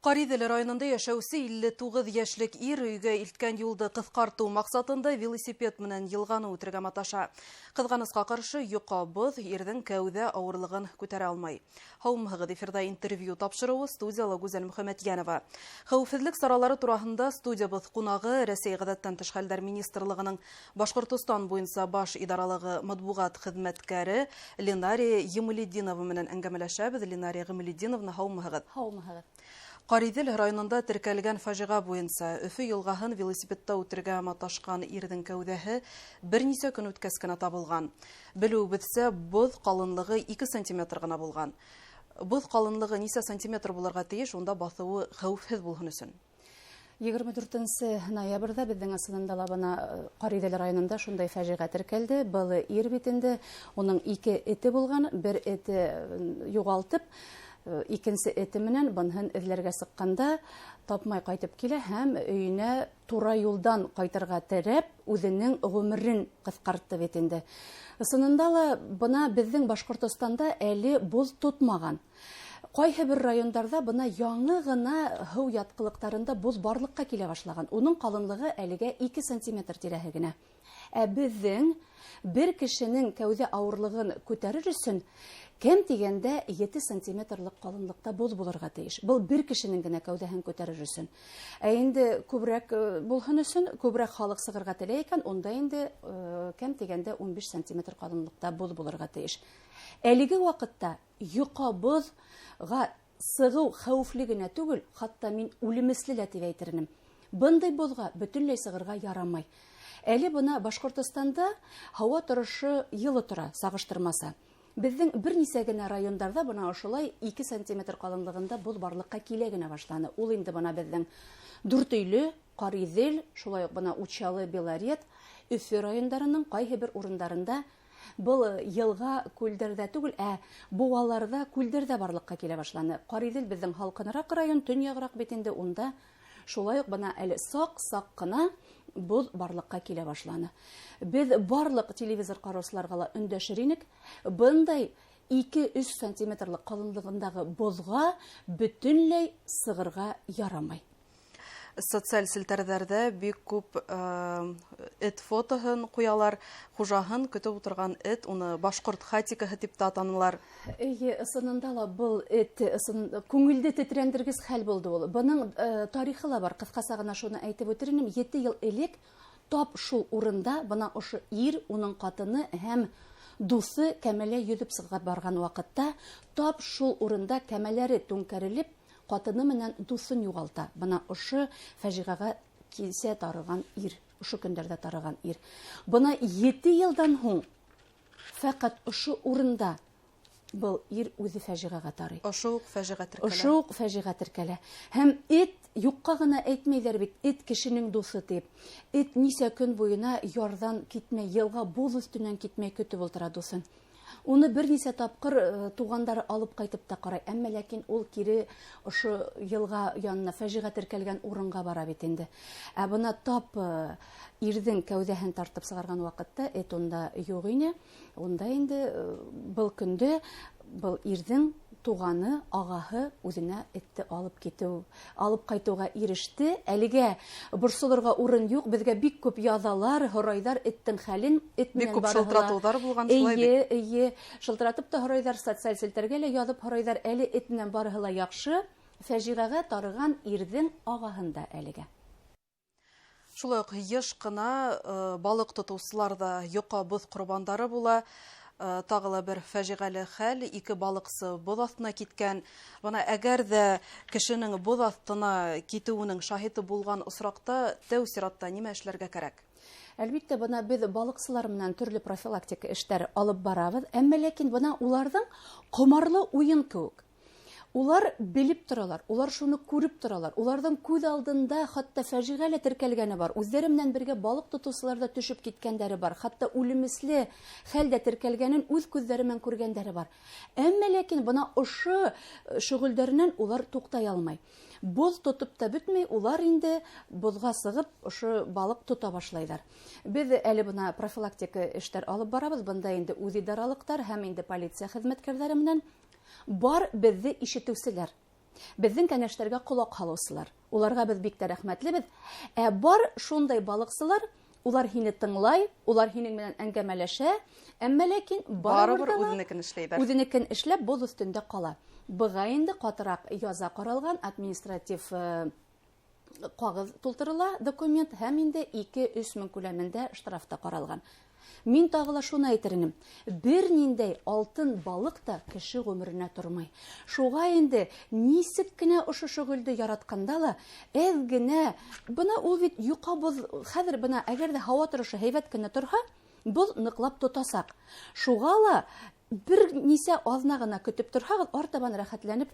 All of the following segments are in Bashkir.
Ҡариҙел районында йәшәүсе 59 йәшлек ир өйгә илткән юлды ҡыҫҡартыу маҡсатында велосипед менән йылғаны үтергә маташа. Ҡыҙғанысҡа ҡаршы, йоҡа боҙ ирҙең кәүҙә ауырлығын күтәрә алмай. Һаумыһығыҙ, эфирҙа интервью тапшырыуы, студияла Гүзәл Мөхәмәтйәнова. Хәүефһеҙлек саралары тураһында студиябыҙ ҡунағы Рәсәй ғәҙәттән тыш хәлдәр министрлығының Башҡортостан буйынса баш идаралығы матбуғат хеҙмәткәре Ленария Емалетдинова менән әңгәмәләшәбеҙ. Ленария Ғималетдиновна, һаумыһығыҙ. Һаумыһығыҙ. Ҡариҙел районында теркәлгән фажиға буйынса Өфө йылғаһын велосипедта үтергә маташҡан ирҙең кәүҙәһе бер нисә көн үткәс кенә табылған. Белеүебеҙсә, боҙ ҡалынлығы 2 сантиметр ғына булған. Боҙ ҡалынлығы нисә сантиметр булырға тейеш, унда баҫыуы хәүефһеҙ булһын өсөн? 24 ноябрҙә беҙҙең ысынында ла бына Ҡариҙел районында шундай фажиғә теркәлде. Был ир бит инде, уның 2 эте булған, бер эте юғалтып, икенсе эте менән быныһын эҙләргә сыҡҡанда тапмай ҡайтып килә һәм өйөнә тура юлдан ҡайтырға терәп, үҙенең ғүмерен ҡыҫҡартты бит инде. Ысынында ла бына беҙҙең Башҡортостанда әле боҙ тотмаған. Ҡайһы бер райондарҙа бына яңы ғына һыу ятҡылыҡтарында боҙ барлыҡҡа килә башлаған. Уның ҡалынлығы әлегә 2 сантиметр тирәһе генә. Ә беҙҙең бер кешенең кәүҙә ауырлығын күтәрер өсөн кем тигәндә 7 сантиметрлыҡ ҡалынлыҡта боҙ булырға тейеш. Был бер кешенең генә кәүҙәһен күтәрер өсөн. Ә инде күберәк булһын өсөн, күберәк халыҡ сығырға теләй икән, унда инде кем тигәндә 15 сантиметр ҡалынлыҡта боҙ булырға тейеш. Әлеге ваҡытта йоҡа боҙға сығыу хәүефле генә түгел, хатта мин үлемесле лә тип әйтер инем. Бындай боҙға бөтөнләй сығырға ярамай. Әле бына Башҡортостанда һауа торошо йылы тора сағыштырмаса. Беҙҙең бер нисә генә райондарҙа бына ошолай 2 сантиметр ҡалынлығында боҙ барлыҡҡа килә генә башланы. Ул инде бына беҙҙең Дүртөйлө, Ҡариҙел, шулай уҡ бына Учалы, Белорет, Өфө райондарының ҡайһы бер урындарында был йылға күлдәрҙә түгел, ә быуаларҙа, күлдәрҙә барлыҡҡа килә башланы. Ҡариҙел беҙҙең һалҡыныраҡ район, төньяғыраҡ бит инде, унда шулай уҡ бына әле саҡ-саҡ ҡына боҙ барлыҡҡа килә башланы. Беҙ барлыҡ телевизор ҡараусыларға ла өндәшер инек. Бындай 2-3 сантиметрлыҡ ҡалынлығындағы боҙға бөтөнләй сығырға ярамай. Социаль селтәрҙәрҙә бик күп эт фотоһын ҡуялар, хужаһын көтөп ултырған эт, уны башҡорт хатикаһы тип тә атанылар. Эйе, ысынында ла был эт, ысын, күңелде тетрәндергес хәл булды ул. Бының тарихы ла бар, ҡыҫҡаса ғына шуны әйтеп үтер инем. 7 йыл элек тап шул урында бына ошо ир, уның ҡатыны һәм дуҫы кәмәлә йөҙөп сығып барған ваҡытта тап шул урында кәмәләре түңкәрелеп, ҡатыны менән дуҫын юғалта. Бына ошо фажиғәгә килсә тарыған ир, ошо көндәрҙә тарыған ир. Бына 7 йылдан һуң фәҡәт ошо урында был ир үҙе фажиғәгә тарый. Ошо уҡ фажиғә теркәлә. Ошо уҡ фажиғә теркәлә. Һәм эт юҡҡа ғына әйтмәйҙәр бит, эт кешенең дуҫы тип. Эт нисә көн буйына ярҙан китмәй, йылға боҙ өҫтөнән китмәй көтөп ултыра дуҫын. Уны бер нисә тапҡыр туғандары алып ҡайтып та ҡарай, әммә ләкин ул кире ошо йылға янына фажиғә теркәлгән урынға бара бит инде. Ә бына тап ирҙең кәүҙәһен тартып сығарған ваҡытта эт унда юҡ ине. Унда инде был көндә был ирҙең туғаны, ағаһы үҙенә этте алып ҡайтыуға иреште. Әлегә борсолорға урын юҡ, беҙгә бик күп яҙалар, һорайҙар эттең хәлен, эт Бик менән күп барыһы ла. шылтыратыуҙар булған, шулай бит? Эйе, эйе, шылтыратып та һорайҙар, социаль селтәргә лә яҙып һорайҙар. Әле эт менән барыһы ла яҡшы, фажиғәгә тарыған ирҙең ағаһын да әлегә. Шулай уҡ йыш ҡына балыҡ тотоусылар ҙа йоҡа боҙ ҡорбандары була. Тағы ла бер фажиғәле хәл, 2 балыҡсы боҙ аҫтына киткән. Бына әгәр ҙә кешенең боҙ аҫтына китеүенең шаһиты булған осраҡта тәү сиратта нимә эшләргә кәрәк? Әлбиттә, бына беҙ балыҡсылар менән төрлө профилактик эштәр алып барабыҙ, әммә ләкин бына уларҙың ҡомарлы уйын кеүек. Улар белеп торалар, улар шуны күреп торалар. Уларҙың күҙ алдында хатта фажиғә лә теркәлгәне бар. Үҙҙәре менән бергә балыҡ тотоусылар ҙа төшөп киткәндәре бар. Хатта үлемесле хәл дә теркәлгәнен үҙ күҙҙәре менән күргәндәре бар. Әммә ләкин бына ошо шөғөлдәренән улар туҡтай алмай. Боҙ тотоп та бөтмәй, улар инде боҙға сығып ошо балыҡ тота башлайҙар. Беҙ әле бына профилактика эштәр алып барабыҙ. Бында инде үҙ идаралыҡтар һәм инде полиция хеҙмәткәрҙәре менән бар беҙҙе ишетеүселәр. Беҙҙең кәңәштәргә ҡолаҡ һалыусылар. Уларға беҙ бик тә рәхмәтлебеҙ. Ә бар шундай балыҡсылар, улар һине тыңлай, улар һинең менән әңгәмәләшә, әммә ләкин барыбер үҙенекен эшләйҙәр. Үҙенекен эшләп боҙ өҫтөндә ҡала. Быға инде ҡатыраҡ яза ҡаралған, административ ҡағыҙ тултырыла документ һәм инде 2-3 мең күләмендә штраф та ҡаралған. Мин тағы ла шуны әйтер инем: бер ниндәй алтын балыҡ та кеше ғүмеренә тормай. Шуға инде нисек кенә ошо шөғөлдө яратҡанда ла, әҙ генә, бына ул бит йоҡа боҙ, хәҙер бына әгәр ҙә һауа торошо һәйбәт кенә торһа, боҙ ныҡлап тотасаҡ. Шуға ла бер нисә аҙна ғына көтөп торһағыҙ, артабан рәхәтләнеп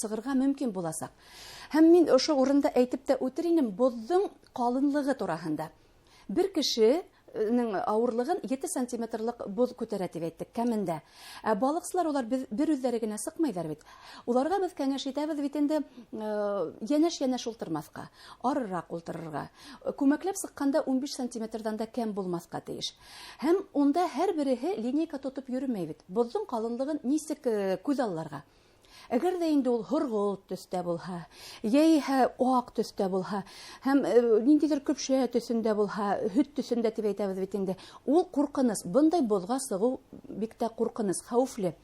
сығырға мөмкин буласаҡ. Һәм мин ошо урында әйтеп тә үтер инем боҙҙоң ҡалынлығы тураһында. Бер кешенең ауырлығын 7 сантиметрлыҡ боҙ күтәрә тип әйттек кәмендә. Ә балыҡсылар улар бер үҙҙәре генә сыҡмайҙар бит. Уларға беҙ кәңәш итәбеҙ бит инде йәнәш-йәнәш ултырмаҫҡа, арыраҡ ултырырға. Күмәкләп сыҡҡанда 15 сантиметрҙан да кәм булмаҫҡа тейеш. Һәм унда һәр береһе линейка тотоп йөрөмәй бит. Боҙҙоң ҡалынлығын нисек күҙалларға? Әгәр ҙә инде ул һорғолт төҫтә булһа, йәиһә аҡ төҫтә булһа, һәм ниндәйҙер көпшә төҫөндә булһа, һөт төҫөндә тип әйтәбеҙ бит инде, ул ҡурҡыныс. Бындай боҙға сығыу бик тә ҡурҡыныс, хәүефле.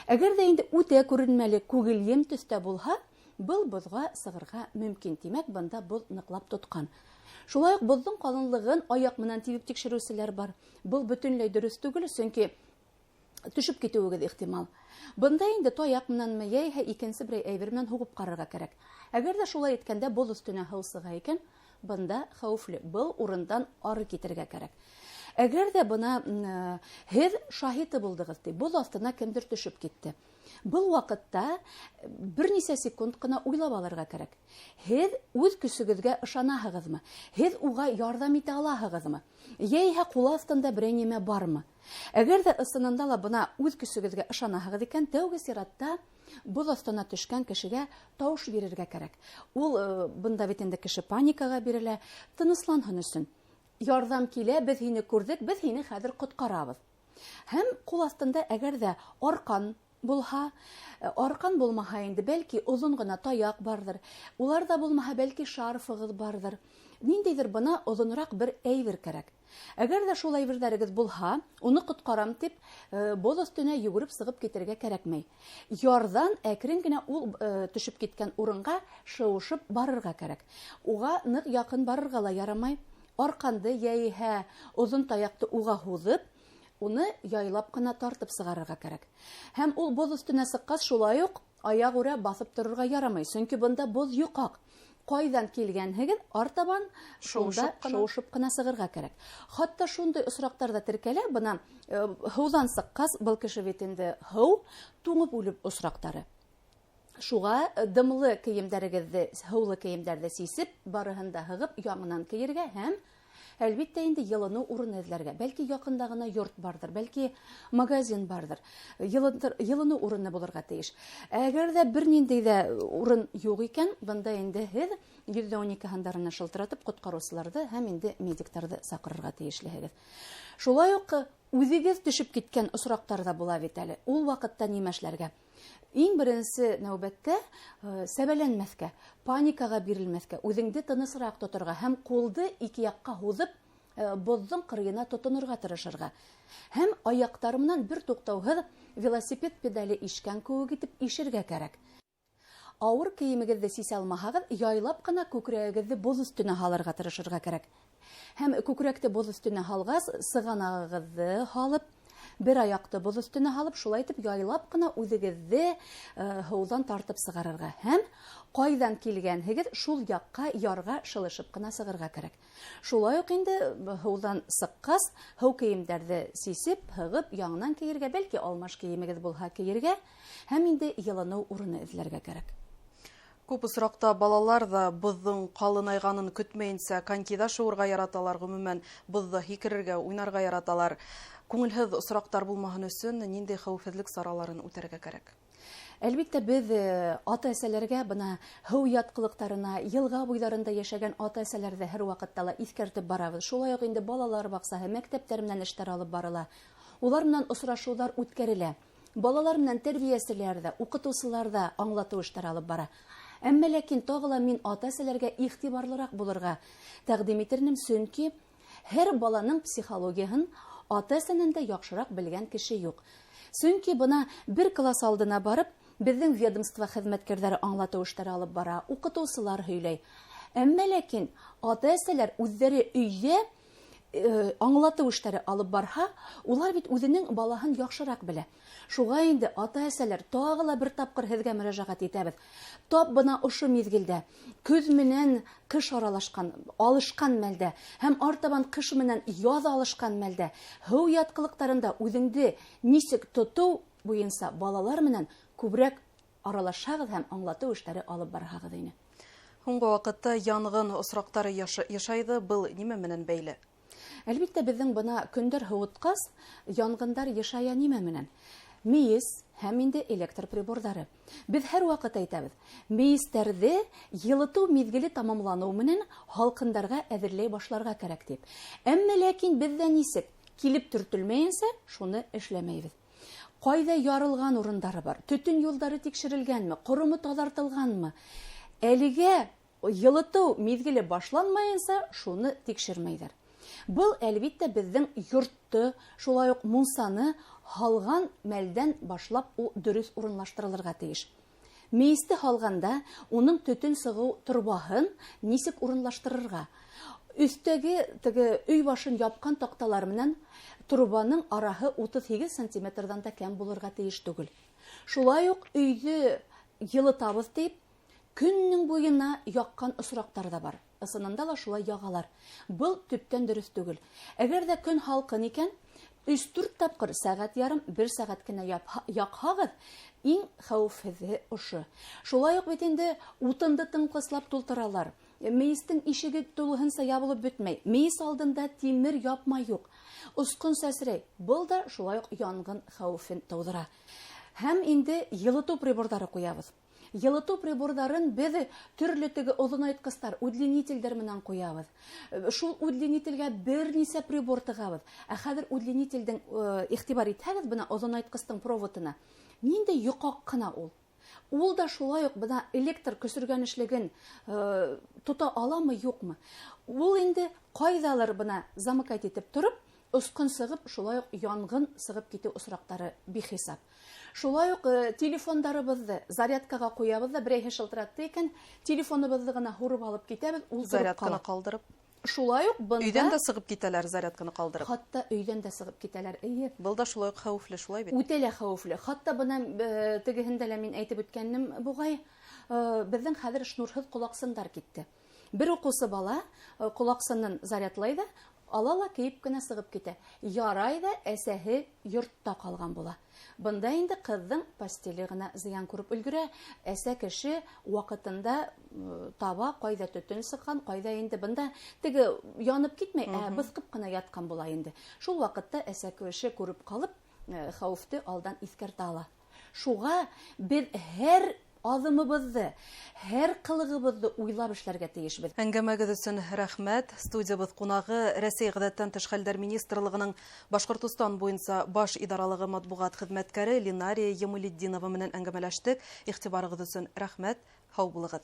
Әгәр ҙә инде үтә күренмәле күгелйем төҫтә булһа, был боҙға сығырға мөмкин. Тимәк, бында боҙ ныҡлап тотҡан. Шулай уҡ боҙҙоң ҡалынлығын аяҡ менән тибеп тикшереүселәр бар. Был бөтөнләй дөрөҫ түгел, сөнки төшөп китеүегеҙ ихтимал. Бында инде таяҡ менәнме, йәиһә икенсе берәй әйбер менән һуғып ҡарарға кәрәк. Әгәр ҙә шулай иткәндә боҙ өҫтөнә һыу сыға икән, бында хәүефле, был урындан ары китергә кәрәк. Әгәр ҙә бына һеҙ шаһиты булдығыҙ ти, боҙ аҫтына кемдер төшөп китте. Был ваҡытта бер нисә секунд ҡына уйлап алырға кәрәк. Һеҙ үҙ көсөгөҙгә ышанаһығыҙмы? Һеҙ уға ярҙам итә алаһығыҙмы? Йәиһә ҡул аҫтында берәй нимә бармы? Әгәр ҙә ысынында ла бына үҙ көсөгөҙгә ышанаһығыҙ икән, тәүге сиратта боҙ аҫтына төшкән кешегә тауыш бирергә кәрәк. Ул бында бит инде кеше паникаға бирелә, тынысланһын өсөн. Ярҙам килә, беҙ һине күрҙек, беҙ һине хәҙер ҡотҡарабыҙ. Һәм ҡул аҫтында әгәр ҙә арҡан булһа, арҡан булмаһа инде бәлки оҙон ғына таяҡ барҙыр. Улар ҙа булмаһа бәлки шарфығыҙ барҙыр. Ниндәйҙер бына оҙонораҡ бер әйбер кәрәк. Әгәр ҙә шул әйберҙәрегеҙ булһа, уны ҡотҡарам тип боҙ өҫтөнә йүгереп сығып китергә кәрәкмәй. Ярҙан әкрен генә ул төшөп киткән урынға шыуышып барырға кәрәк. Уға ныҡ яҡын барырға ла ярамай. Арҡанды йәиһә оҙон таяҡты уға һуҙып, уны яйлап ҡына тартып сығарырға кәрәк. Һәм ул боҙ өҫтөнә сыҡҡас, шулай уҡ аяғүрә баҫып торорға ярамай, сөнки бында боҙ йоҡаҡ. Ҡайҙан килгәнһегеҙ, артабан шунда шыуышып ҡына сығырға кәрәк. Хатта шундай осраҡтар ҙа теркәлә, бына һыуҙан сыҡҡас, был кеше бит инде һыу туңып үлеп осраҡтары. Шуға дымлы кейемдәрегеҙҙе, һыулы кейемдәрҙе сисеп, барыһын да һығып, яңынан кейергә һәм әлбиттә инде йылыныу урыны эҙләргә. Бәлки яҡында ғына йорт барҙыр, бәлки магазин барҙыр. Йылыныу урыны булырға тейеш. Әгәр ҙә бер ниндәй ҙә урын юҡ икән, бында инде һеҙ 112 һандарына шылтыратып ҡотҡарыусыларҙы һәм инде медиктарҙы саҡырырға тейешлеһегеҙ. Шулай уҡ үҙегеҙ төшөп киткән осраҡтар ҙа була бит әле. Ул ваҡытта нимә эшләргә? Иң беренсе нәүбәттә сәбәләнмәҫкә, паникаға бирелмәҫкә, үҙеңде тынысыраҡ тоторға һәм ҡулды ике яҡҡа һуҙып, боҙҙоң ҡырыйына тотонорға тырышырға. Һәм аяҡтар менән бер туҡтауһыҙ велосипед педале ишкән кеүек итеп ишергә кәрәк. Ауыр кейемегеҙҙе сисә алмаһағыҙ, яйлап ҡына күкрәгегеҙҙе боҙ өҫтөнә һалырға тырышырға кәрәк. Һәм күкрәкте боҙ өҫтөнә һалғас, сығанағығыҙҙы һалып, бер аяҡты боҙ өҫтөнә һалып, шулай итеп яйлап ҡына үҙегеҙҙе һыуҙан тартып сығарырға һәм ҡайҙан килгәнһегеҙ, шул яҡҡа ярға шылышып ҡына сығырға кәрәк. Шулай уҡ инде һыуҙан сыҡҡас, һыу кейемдәрҙе сисеп, һығып, яңынан кейергә, бәлки алмаш кейемегеҙ булһа кейергә һәм инде йылыныу урыны эҙләргә кәрәк. Күп осраҡта балалар ҙа боҙҙоң ҡалынайғанын көтмәйенсә конькиҙа шыуырға яраталар, ғөмүмән боҙҙо һикерергә, уйнарға яраталар. Күңелһеҙ осраҡтар булмаһын өсөн ниндәй хәүефһеҙлек сараларын үтәргә кәрәк? Әлбиттә, беҙ ата-әсәләргә бына һыу ятҡылыҡтарына, йылға буйҙарында йәшәгән ата-әсәләрҙе һәр ваҡытта ла иҫкәртеп барабыҙ. Шулай уҡ инде балалар баҡсаһы, мәктәптәр менән эштәр алып барыла. Улар менән осрашыуҙар үткәрелә. Балалар менән тәрбиәселәр ҙә, уҡытыусылар ҙа аңлатыу эштәре алып бара. Әммә ләкин тағы ла мин ата-әсәләргә иғтибарлыраҡ булырға тәҡдим итер инем, сөнки һәр баланың психологияһын ата-әсәнән дә яҡшыраҡ белгән кеше юҡ. Сөнки бына бер класс алдына барып, беҙҙең ведомство хеҙмәткәрҙәре аңлатыу эштәре алып бара, уҡытыусылар һөйләй. Әммә ләкин ата-әсәләр үҙҙәре өйҙә аңлатыу эштәре алып барһа, улар бит үҙенең балаһын яҡшыраҡ белә. Шуға инде ата-әсәләр тағы ла бер тапҡыр һеҙгә мөрәжәғәт итәбеҙ. Тап бына ошо миҙгелдә көҙ менән ҡыш аралашҡан, алышҡан мәлдә һәм артабан ҡыш менән яҙ алышҡан мәлдә һыу ятҡылыҡтарында үҙеңде нисек тотоу буйынса балалар менән күберәк аралашһағыҙ һәм аңлатыу эштәре алып барһағыҙ ине. Һуңғы ваҡытта янғын осраҡтары йышайҙы, был нимә менән бәйле? Әлбиттә, беҙҙең бына көндәр һыуытҡас, янғындар йышая нимә менән? Мейес һәм инде электр приборҙары. Беҙ һәр ваҡыт әйтәбеҙ, мейестәрҙе йылытыу миҙгеле тамамланыу менән һалҡындарға әҙерләй башларға кәрәк тип. Әммә ләкин беҙҙә нисек килеп төртөлмәйенсә, шуны эшләмәйбеҙ. Ҡайҙа ярылған урындары бар, төтөн юлдары тикшерелгәнме, ҡоромо таҙартылғанмы? Әлегә йылытыу миҙгеле башланмайынса шуны тикшермәйҙәр. Был әлбиттә беҙҙең йортто, шулай уҡ мунсаны һалған мәлдән башлап ул дөрөҫ урынлаштырылырға тейеш. Мейесте һалғанда уның төтөн сығыу торбаһын нисек урынлаштырырға? Өҫтәге теге өй башын япҡан таҡталар менән торбаның араһы 38 сантиметрҙан да кәм булырға тейеш түгел. Шулай уҡ өйҙө йылытабыҙ тип көнөнөң буйына яҡҡан осраҡтар ҙа бар. Ысынында ла шулай яғалар. Был төптән дөрөҫ түгел. Әгәр ҙә көн һалҡын икән, 3-4 тапҡыр сәғәт ярым, бер сәғәт кенә яҡһағыҙ, иң хәүефһеҙе ошо. Шулай уҡ бит инде утынды тыңҡыслап тултыралар. Мейестең ишеге тулыһынса ябылып бөтмәй. Мейес алдында тимер япма юҡ. Осҡон сәсрәй. Был да шулай уҡ янғын хәүефен тыуҙыра. Һәм инде йылытыу приборҙары ҡуябыҙ. Йылытыу приборҙарын беҙ төрлө теге оҙонайтҡыстар, удлинителдәр менән ҡуябыҙ. Шул удлинителгә бер нисә прибор тығабыҙ. Ә хәҙер удлинителдең, иғтибар итһәгеҙ, бына оҙонайтҡыстың проводына ниндәй йоҡаҡ ҡына ул. Ул да шулай уҡ бына электр көсөргәнешлеген тота аламы, юҡмы? Ул инде ҡайҙалыр бына замыкать итеп тороп, осҡон сығып, шулай уҡ янғын сығып китеү осраҡтары бихисап. Шулай уҡ телефондарыбыҙҙы зарядкаға ҡуябыҙ ҙа, берәйһе шылтыратты икән, телефоныбыҙҙы ғына һурып алып китәбеҙ, ул тороп Зарядканы ҡала. ҡалдырып. Шулай уҡ бында Өйҙән дә сығып китәләр зарядканы ҡалдырып. Хатта өйҙән дә сығып китәләр, эйе. Был да шулай уҡ хәүефле, шулай бит? Үтә лә хәүефле. Хатта бына тегеһендә лә мин әйтеп үткәнем буғай, беҙҙең хәҙер шнурһыҙ ҡолаҡсындар китте. Бер уҡыусы бала ҡолаҡсынын зарядлай ҙа, ала ла кейеп кенә сығып китә. Ярай ҙа әсәһе йортта ҡалған була. Бында инде ҡыҙҙың постеле ғына зыян күреп өлгөрә. Әсә кеше ваҡытында таба, ҡайҙа төтөн сыҡҡан, ҡайҙа инде бында теге янып китмәй, ә быҫҡып ҡына ятҡан була инде. Шул ваҡытта әсә кеше күреп ҡалып, хәүефте алдан иҫкәртә ала. Шуға беҙ һәр аҙымыбыҙҙы, һәр ҡылығыбыҙҙы уйлап эшләргә тейешбеҙ. Әңгәмәгеҙ өсөн рәхмәт. Студиябыҙ ҡунағы Рәсәй ғәҙәттән тыш хәлдәр министрлығының Башҡортостан буйынса баш идаралығы матбуғат хеҙмәткәре Линария Ямалетдинова менән әңгәмәләштек. Иғтибарығыҙ өсөн рәхмәт. Һау булығыҙ.